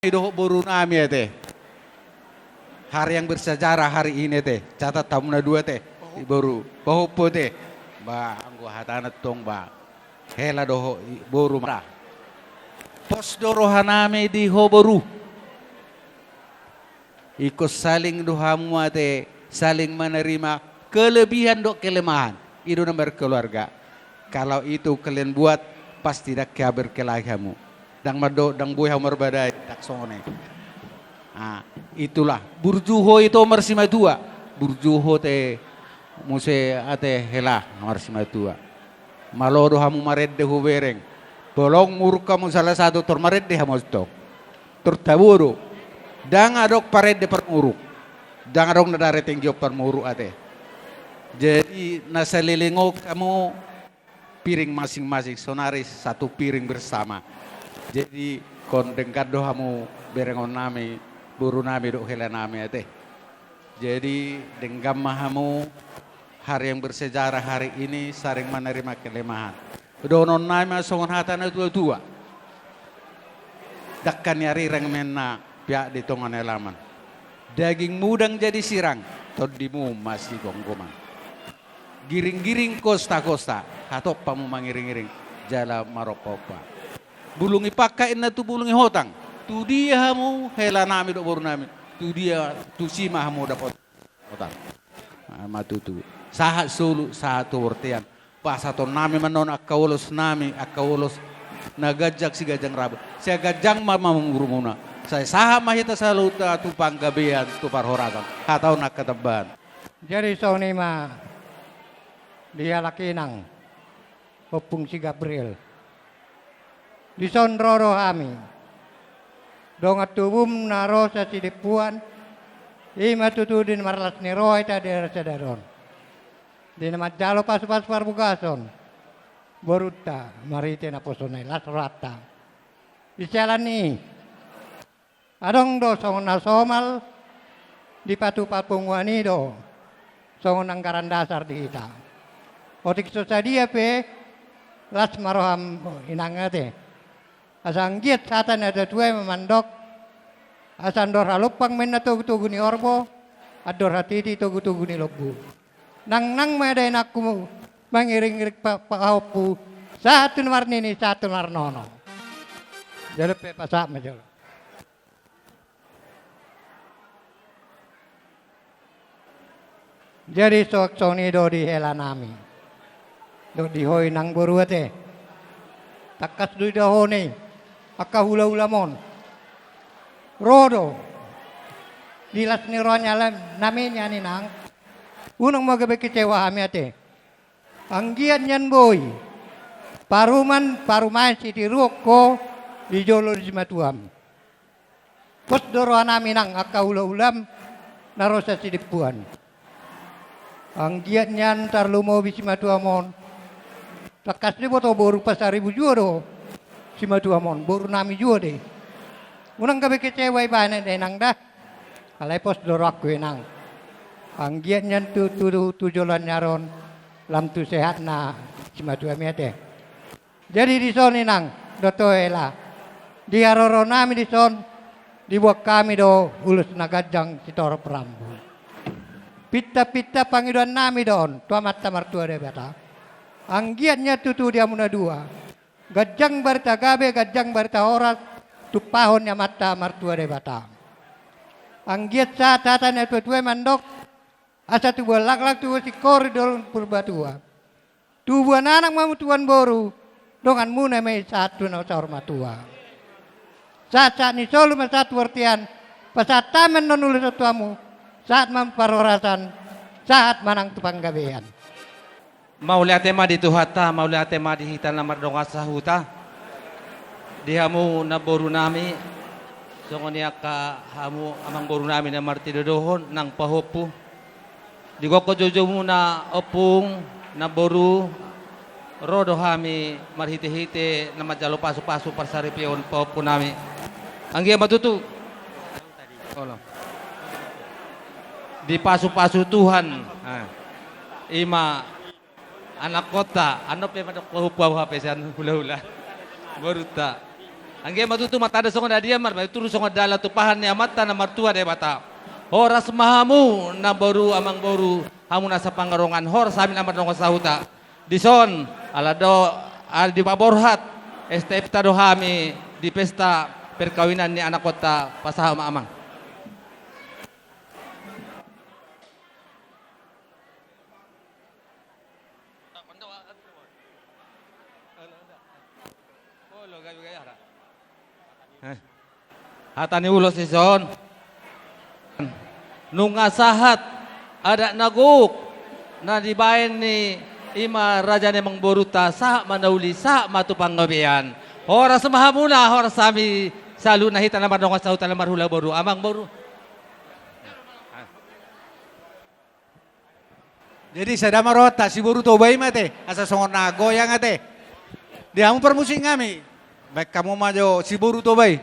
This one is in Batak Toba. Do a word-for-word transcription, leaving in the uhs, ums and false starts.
dohot boru nami ate. Hari yang bersejarah hari ini ate. Catat hamu na dua ate. Boru, pahompu ate. Ba, anggo hatana tong ba. Hela dohot i-, boru ma. Pos do roha nami di ho boru. Ingkon saling do hamu ate, saling menerima kelebihan dohot kelemahan. I do na berkeluarga. Kalau itu kalian buat, pasti ndang hea berkelahi hamu. Ndang mado, ndang boi hamu marbadai, ndang songon i. Ah, itulah. Burju ho ito marsimatua. Burju ho ate muse ate hela marsimatua. Malo do hamu marende hubereng. Tolong muruk hamu salah satu tor marende hamu tong. Tor tabo do. Ndang adong parende parmuruk. Ndang adong na dare tinggion parmuruk ate. Jadi na saleleng on hamu piring masing-masing, sonari satu piring bersama. Jadi ingkon denggan do hamu berengon nami, boru nami dohot hela nami ate. Jadi denggan ma hamu, hari yang bersejarah hari ini saling menerima kelemahan. Dohonon nami ma songon hata na tua-tua. Dangka ni arirang ma inna, piak di tonga ni alaman. Dagingmu ndang jadi sirang, tondimu masigomgoman. Giring-giring kosta-kosta, hatop hamu mangiring-iring, jala marompa-ompa. Bulung ni pangka inna tu bulung ni hotang, tu dia hamu hela nami dohot boru nami, tu dia, tusi ma hamu dapot hotang. Ah, ma tutu. Sahat solu, sahat tu bortean. Pasahaton nami ma annon angka ulos nami, angka ulos na ganjang siganjang rambut. Sai ganjang ma hamuna umurmuna. Sai sahat ma hita saluhutna tu panggabean, tu parhorasan. Hata on angka tambahan. Jadi songon i ma di halak inang, Ompung si Gabriel. Dison ro do hami. Dongan tubum na ro sian Sidempuan, i ma tutu di na marlas ni roha hita di ari sadari on. Di na manjalo pasu-pasu parbogason, borunta marhite naposona i, las rohanta. Di siala ni i, adong do songon na somal, dipatupa punguan i do songon anggaran dasar di hita. Otik so sadia pe, las ma roham inang ate. Asa anggiat hata ni natuatua i ma mandok, asa andor halompang ma inna togu-togu ni horbo, andor hatiti togu-togu ni lombu. Nangnang ma dainangku mangiring-iring pa-, pahompu, sahat tu na marnini, sahat tu na marnono. Jolo pe pasahat ma jolo. Jadi so-, songon i do di hela nami. Dohot di ho inang boru ate. Tangkas do idahonon i, angka hula-hulam on. Ro do. Di las ni roha ni ala-, nami nian inang. Unang ma gabe kecewa hami ate. Anggiat nian boi. Paruman, parumaen sitiruon ho di jolo ni simatuam. Pos do roha nami inang angka hula-hulam na ro sian Sidempuan. Anggiat nian tarlumobi simatuam on. Tangkas do diboto boru Pasaribu juo do simatuam on, boru nami juo do i. Unang gabe kecewa ibahen da inang da. Alai pos do rohangku inang. Anggiat nian tu, tu, tu joloan ni ari on, lam tu sehatna simatuam i ate. Jadi dison inang, dohot ho hela. Di haroro nami dison, diboan hami do ulos na ganjang sitorop rambu. Pinta-pinta pangidoan nami do on, tu Amanta Martua Debata. Anggiat nian tutu di hamu na dua. Ganjang barita gabe, ganjang barita horas, tumpahon ni Amanta Martua Debata. Anggiat sahat hata ni natuatua i mandok, asa tubuan laklak tubuan singkoru di dolok ni Purbatua. Tubuan anak ma hamu tubuan boru, donganmuna ma i sahat tu na saur matua. Sahat-sahat ni solu ma sahat tu bontean, pasahat hami annon ulos on tu hamu, sahat ma parhorasan, sahat ma nang tu panggabean. Mauliate ma di Tuhanta, mauliate ma di hita na mardongan sahuta. Di hamu namboru nami, songon i angka hamu amangboru nami na martinodohon, nang pahompu. Digokhon joujou muna ompung, namboru, ro do hami marhite-hite na manjalo pasu-pasu parsaripeon pahompu nami. Anggiat ma tutu. Olo. Dipasu-pasu Tuhan. Ah. I ma anakkonta, annon pe mandok pahompu au hape sian hula-hula. Borunta. Anggiat ma tutu martanda songon na diamar, baik turu songon dalan tumpahan ni Amanta na martua Debata. Horas ma hamu namboru, amangboru, hamu na sapangarongan, horas hami na mardongan sahuta. Dison, ala do, ala dipaborhat, S T F ta do hami di pesta perkawinan ni anakhonta, pasahat ma amang. Eh. Hata ni ulos dison. Nunga sahat adat na gok na dibaen ni ima raja ni amangborunta, sahat ma na uli, sahat ma tu panggabean. Horas ma hamuna, horas hami saluhutna hita na mardongan sahuta na marhula boru, amangboru. Jadi sada ma rohanta, si boru Toba i ma ate, asa songon na goyang ate. Di hamu parmusik nami, baen hamu ma jo si boru Toba i.